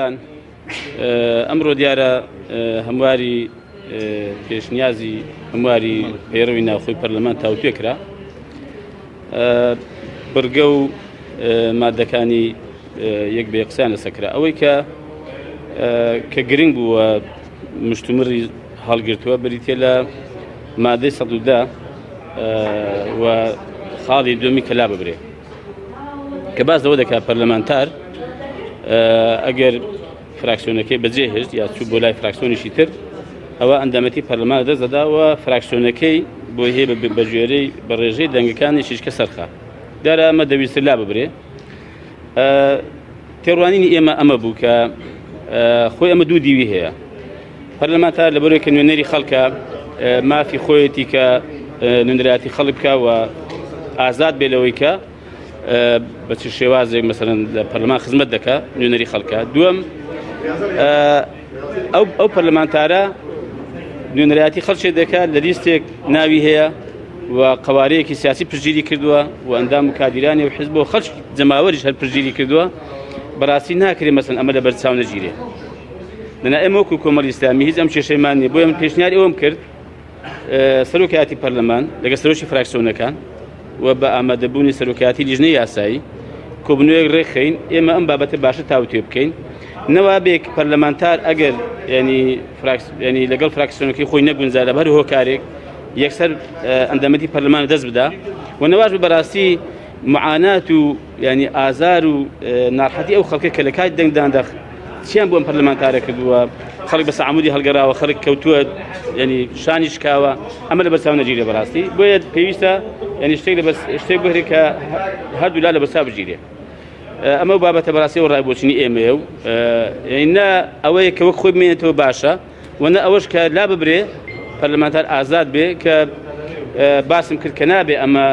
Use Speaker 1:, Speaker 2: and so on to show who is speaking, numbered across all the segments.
Speaker 1: بەڕێزان ئەمڕۆ دیارە هەمواری پێشنیازی هەمواری پەیڕەوی ناوخۆی پەرلەمان تاوتوێ کرا. بڕگە و مادەکانی یەک بە یەکسان لەسەر کرا. ئەوەی کە کە گرنگ بووە مشتومڕی هەڵگرتووە بریتە لە مادەی 110 و خاڵی دومی کە لا ببرێ کە باس لەوە دەکات پەرلەمانتار ئەگەر فراکسیۆنەکەی بەجێ هێشت یا چوو بۆ لای فراکسیۆنیشی تر ئەوە ئەندامەتی پەرلەمان دەست دەدا و فراکسیۆنەکەی بۆی هەیە بە گوێرەی بە ڕێژەی دەنگەکانی شیشکە سەرخە دیارە ئەمە دەویست لا ببرێ. تێڕوانینی ئێمە ئەمە بوو کە خۆی ئەمە دوو دیوی هەیە. پەرلەمانتار لەبەرەوەی کە نوێنەری خەڵکە مافی خۆیەتی کە نوێنەرایەتی خەڵک بکە و ئازاد بێ لەوەی کە بە چ شێوازێک مەسەلەن لە پەرلەمان خزمەت دەکا نوێنەری خەڵکە. دووەم ئەو ئەو پەرلەمانتارە نوێنەرایەتی خەڵکێ دەکات لە لیستێک ناوی هەیە و قەوارەیەکی سیاسی پشتگیری کردووە و ئەندام و کادیرانی و حزب و خەڵک جەماوەریش هەر پشتگیری کردووە. بەڕاستی ناکرێ مەسەن ئەمە لەبەر چاو نەگیرێ. دەنا ئێمە وەکو کۆمەڵی ئیسلامی هیچ ئەم کێشەیمان نییە. بۆیە من پێشنیاری ئەوەم کرد سەرۆکایەتی پەرلەمان لەگەڵ سەرۆکی فراکسیۆنەکان و بە ئامادەبوونی سەرۆکایەتی لیژنەی یاسایی کۆبنەوەیەک ڕێکخەین، ئێمە ئەم بابەتە باشە تاوتوێ بکەین. نەوابێک پەرلەمانتار ئەگەر ینی فراکس ینی لەگەڵ فراکسیۆنەکەی خۆی نەگونجا لە هەر هۆکارێک یەکسەر ئەندامەتی پەرلەمان دەست بدا و نەواش بەڕاستی معانات و ینی ئازار و ناڕحەتی ئەو خەڵکە کە لە کاتی دەنگداندا چیان بۆ ئەم پەرلەمانتارە کردووە، خەڵک بە سەعامودی هەڵگەڕاوە، خەڵک کەوتووە ینی شانی شکاوە، ئەمە لە بەرچاو نەگیرێ بەڕاستی. بۆیە پێویستە ینی شتێک لە بەس شتێک بهرێ کە هەردوولا لە بەرچاو بگیرێ. ئەمە بابەتە بەڕاستی ئەو ڕای بۆچینی ئێمەیە و ینی نە ئەوەیە کە وەک خۆی بمێنێتەوە باشە و نە ئەوەش کە لا ببرێ پەرلەمانتار ئازاد بێ کە باسم کرد کە نابێ ئەمە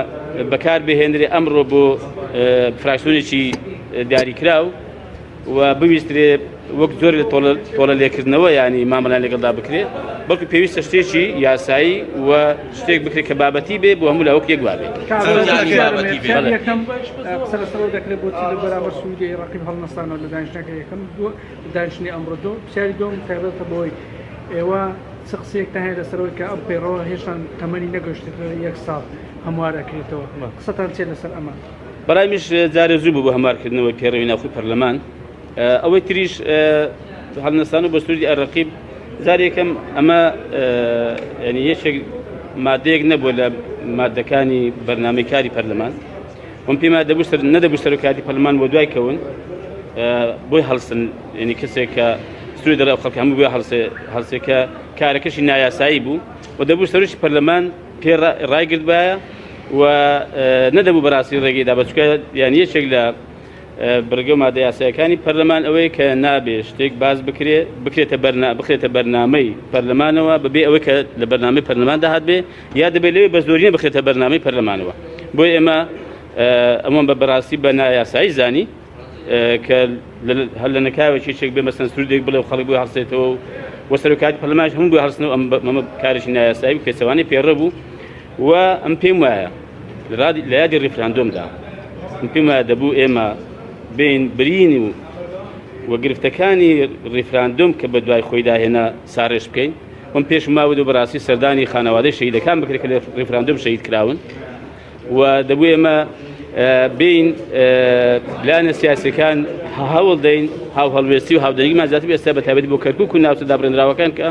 Speaker 1: بەکار بهێنرێ ئەمڕۆ بۆ فراکسیۆنێکی دیاریکراو و بویسترێ وەک زۆر لە تۆڵە لێکردنەوە ینی مامەڵیان لەگەڵدا بکرێ، بەڵکو پێویستە شتێکی یاسایی و شتێک بکرێت کە بابەتی بێ بۆ هەموو لا وەک یەک وابێ.
Speaker 2: یەکەم قسە لەسەر ئەوە دەکرێت بۆچی لە بەرامبەر سعودیە عێراقی هەڵنەستانەوە لە دانیشتنەکە یەکەم دانیشتنی ئەمڕۆ دوو پرسیاری دووەم تایبەتە بەوەی ئێوە چ قسەیەکتان هەیە لەسەر ئەوەی کە ئەم پەیڕەوە هێشتا تەمەنی نەگەشتێتە یەک ساڵ هەموار ئەکرێتەوە قسەتان چیە لەسەر ئەمە؟
Speaker 1: بەڕای منیش جارێ زوو بوو بۆ هەموارکردنەوەی پەیڕەوی ناوخۆی پەرلەمان. ئەوەی تریش هەڵنەستان و بە سروودی ئەرەقیب جار یەکەم ئەمە ینی یەکێک مادەیەک نەبووە لە مادەکانی بەرنامەی کاری پەرلەمان. وم پێما دەبوو سەر نەدەبوو سەرۆکاتی پەرلەمان بۆ دوای کەون بۆی هەڵسن ینی کەسێک کە سروود دەڵێ خەڵک هەموو بۆی هەڵسێ هەڵسێ کە کارەکەشی نایاسایی بوو و دەبوو سەرۆکی پەرلەمان پێ ڕایگرتبایە و نەدەبوو بەڕاستی ڕێگەی دا بە چونکە یان یەکێک لە بڕگە و مادە یاسایەکانی پەرلەمان ئەوەیە کە نابێ شتێک باس بکرێ بکرێتە بەرنا بخرێتە بەرنامەی پەرلەمانەوە بەبێ ئەوەی کە لە بەرنامەی پەرلەماندا هاتبێ یا دەبێت لەوێ بە زۆرینە بخرێتە بەرنامەی پەرلەمانەوە. بۆیە ئێمە ئەمە بە بەڕاستی بە نایاسایی زانی کە هەر لە نەکاوێک یەکێک بێ مەسەن سرودێک بڵێ و خەڵک بۆی هەڵسێتەوە و و سەرۆکاتی پەرلەمانیش هەموو بۆی هەڵسنەوە، ئەمە کارێکی نایاسایی و پێچەوانەی پێڕە بوو و ئەم پێم وایە لە یادی ڕیفراندۆمدا من پێم وایە دەبوو ئێمە بین برین و و گرفتەکانی ڕیفراندۆم کە بە دوای خۆیدا هێنا ساڕێژ بکەین. من پێشم ماوە و بەڕاستی سەردانی خانەوادەی شەهیدەکان بکرێت کە لە ڕیفراندۆم شەهید کراون و دەبوو ئێمە بین لایەنە سیاسەکان هەوڵ دەین هاو هەڵوێستی و هاودەنگیمان زیاتر ئێستا بە تایبەتی بۆ کەرکوک و ناوچە دابڕێنراوەکان کە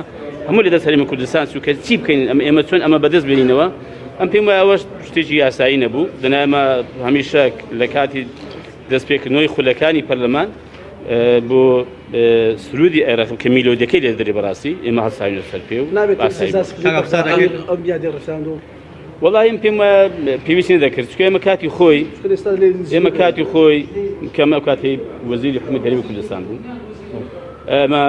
Speaker 1: هەموو لە دەست هەرێمی کوردستان چوو کە چی بکەین ئەم ئێمە چۆن ئەمە بەدەست بێنینەوە. ئەم پێم وایە ئەوەش شتێکی یاسایی نەبوو. دەنا ئێمە هەمیشە لە کاتی دەستپێکردنەوەی خولەکانی پەرلەمان بۆ سرودی عێراق کە میلۆدیەکەی لێ دەرێ بەڕاستی ئێمە هەڵساوین لەسەر پێ و وەڵی ئەم پێم وایە پێویستی نەدەکرد چونکە ئێمە کاتی خۆی ئێمە کاتی خۆی کەمە ئەو کاتی وەزیری حکومەت هەرێمی کوردستان بوو ئێمە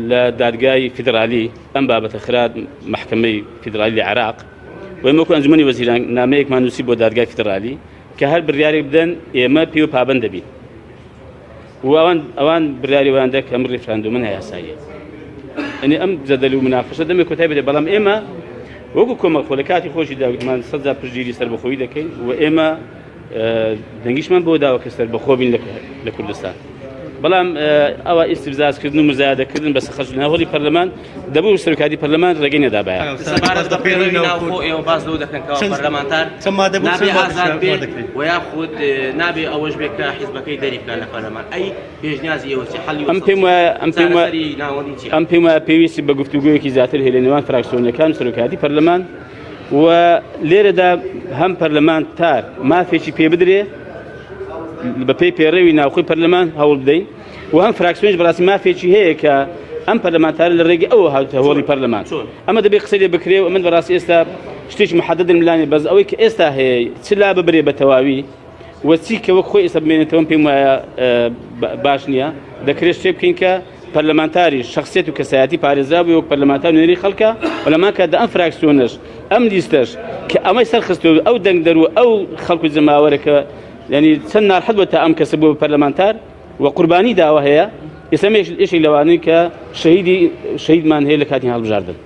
Speaker 1: لە دادگای فیدرالی ئەم بابەتە خرات مەحکەمەی فیدرالی لە عێراق و ئێمە وەکو ئەنجومەنی وەزیران نامەیەکمان نووسی بۆ دادگای فیدرالی کە هەر بڕیارێک بدەن ئێمە پێوە پابەند دەبین و ئەوان ئەوان بڕیاری وایان دا کە ئەم ڕیفراندۆمە نایاساییە. یعنی ئەم جەدەل و مناقەشە دەمێک کۆتایی بێت، بەڵام ئێمە وەکو کۆمەڵ خۆ لە کاتی خۆشی داگوتمان سەد جار پشتگیری سەربەخۆیی دەکەین و ئێمە دەنگیشمان بۆ داوە کە سەربەخۆ بین لە کوردستان. بەڵام ئەوە ئیستفزازکردن و مزایدەکردن بەسەر خەڵکی ناو هۆڵی پەرلەمان دەبوو سەرۆکایەتی پەرلەمان ڕێگەی نەدابایە.
Speaker 3: سەبارەت بە پەیڕەوی ناوخۆ ئێوە باس لەوە دەکەن کەوا پەرلەمانتار نابێ ئازاد بێ و یاخود نابێ ئەوەش بێ کە حیزبەکەی دەری بکات لە پەرلەمان ئەی پێشنیازی ئێوە چیە حەلی
Speaker 1: ئەم پێم وایە ئەم پێم وایە
Speaker 3: چارەسەری ناوەندی چیە؟
Speaker 1: ئەم پێم وایە پێویستی بە گفتوگۆیەکی زیاتر هەیە لە نێوان فراکسیۆنەکان و سەرۆکایەتی پەرلەمان و لێرەدا هەم پەرلەمانتار مافێکی پێ بدرێ بە پێی پێڕەوی ناوخۆی پەرلەمان هەوڵ بدەین و هەم فراکسیۆنیش بەڕاستی مافێکی هەیە کە ئەم پەرلەمانتارە لە ڕێگەی ئەوە هاتووە هۆڵی پەرلەمان ئەمە دەبێت قسەی لێ بکرێ و من بەڕاستی ئێستا شتێکی محددم لانێ بەس ئەوەی کە ئێستا هەیە چ لا ببرێ بە تەواوی و چی کە وەک خۆی ئێستا بمێنێتەوە پێم وایە باش نییە دەکرێت شتێ بکەین کە پەرلەمانتاری شخصیت و کەسایەتی پارێزرا بوو وەک پەرلەمانتار نوێنەری خەڵکە و لەمان کاتدا ئەم فراکسیۆنەش ئەم لیستەش کە ئەمەی سەرخستووە ئەو دەنگدەر و ئەو خەڵک و جەماوەرە کە یعنی چەند ناڕحەت بووە تا ئەم کەسە بووە پەرلەمانتار و قوربانی داوە هەیە ئێستا یەکێک لەوانەی کە شەهیدی شەهیدمان هەیە لە کاتی هەڵبژاردن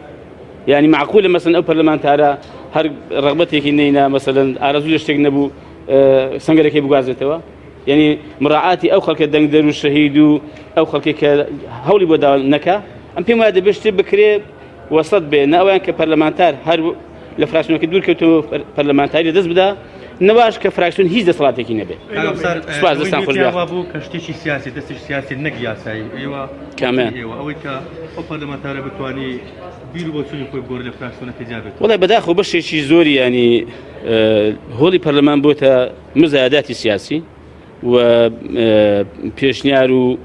Speaker 1: یعنی معقولە مەسەن ئەو پەرلەمانتارە هەر ڕغبەتێکی نەینا مەسەلەن ئارەزوو لە شتێک نەبوو سنگەرەکەی بگوازێتەوە یعنی مراعاتی ئەو خەڵکە دەنگدەر و شەهید و ئەو خەڵکی کە هەوڵی بۆ داوە نەکا ئەم پێم وایە دەبێت شتێک بکرێ وەسەت بێ نە ئەویان کە پەرلەمانتار هەر لە فراکسیۆنەکە دوور کەوتەوە پەرلەمانتاری لەدەست بدا نەواش کە فراکسیۆن هیچ دەسەڵاتێکی نەبێت. سوپاس دەستان خۆش بێت.
Speaker 4: بوو کە شتێکی سیاسی دەستێکی سیاسی نەک یاسایی ئێوە
Speaker 1: کامیان؟
Speaker 4: ئێوە ئەوەی کە ئەو پەرلەمانتارە بتوانی بیر و بۆچوونی خۆی بگۆڕێت لە فراکسیۆنەکەی جیا بێت.
Speaker 1: وەڵای بەداخەوە بەشێکی زۆری ینی هۆڵی پەرلەمان بۆتە مزایداتی سیاسی و پێشنیار و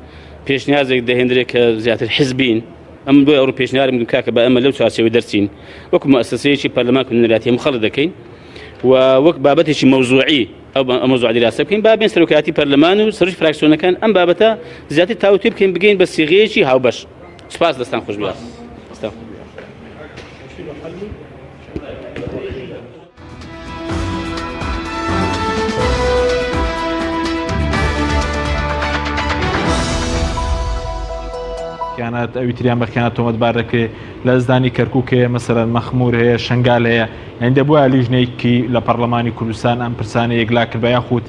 Speaker 1: پێشنیازێک دەهێندرێت کە زیاتر حزبین ئەم بۆ ئەو پێشنیارم کاکە بە ئەمە لەو چوارچێوەی دەرچین وەکو مؤسسەیەکی پەرلەمان نوێنەرایەتی هەموو خەڵک دەکەین و وەک بابەتێکی مەوزوعی ئەو ئەم مەوزوع دیراسە بکەین با بێن سەرۆکایەتی پەرلەمان و سەرۆکی فراکسیۆنەکان ئەم بابەتە زیاتر تاوتوێ بکەین بگەین بە سیغەیەکی هاوبەش سپاس دەستان خۆش بێت.
Speaker 5: خیانەت ئەوی تریان بە خیانەت تۆمەتبار دەکرێت لە زدانی کەرکک هەیە مەسەرەن مەخمور هەیە شنگال هەیە یعنی دەبووە لیژنەیەکی لە پەرلەمانی کوردستان ئەم پرسانە یەکلا کرد بە یاخود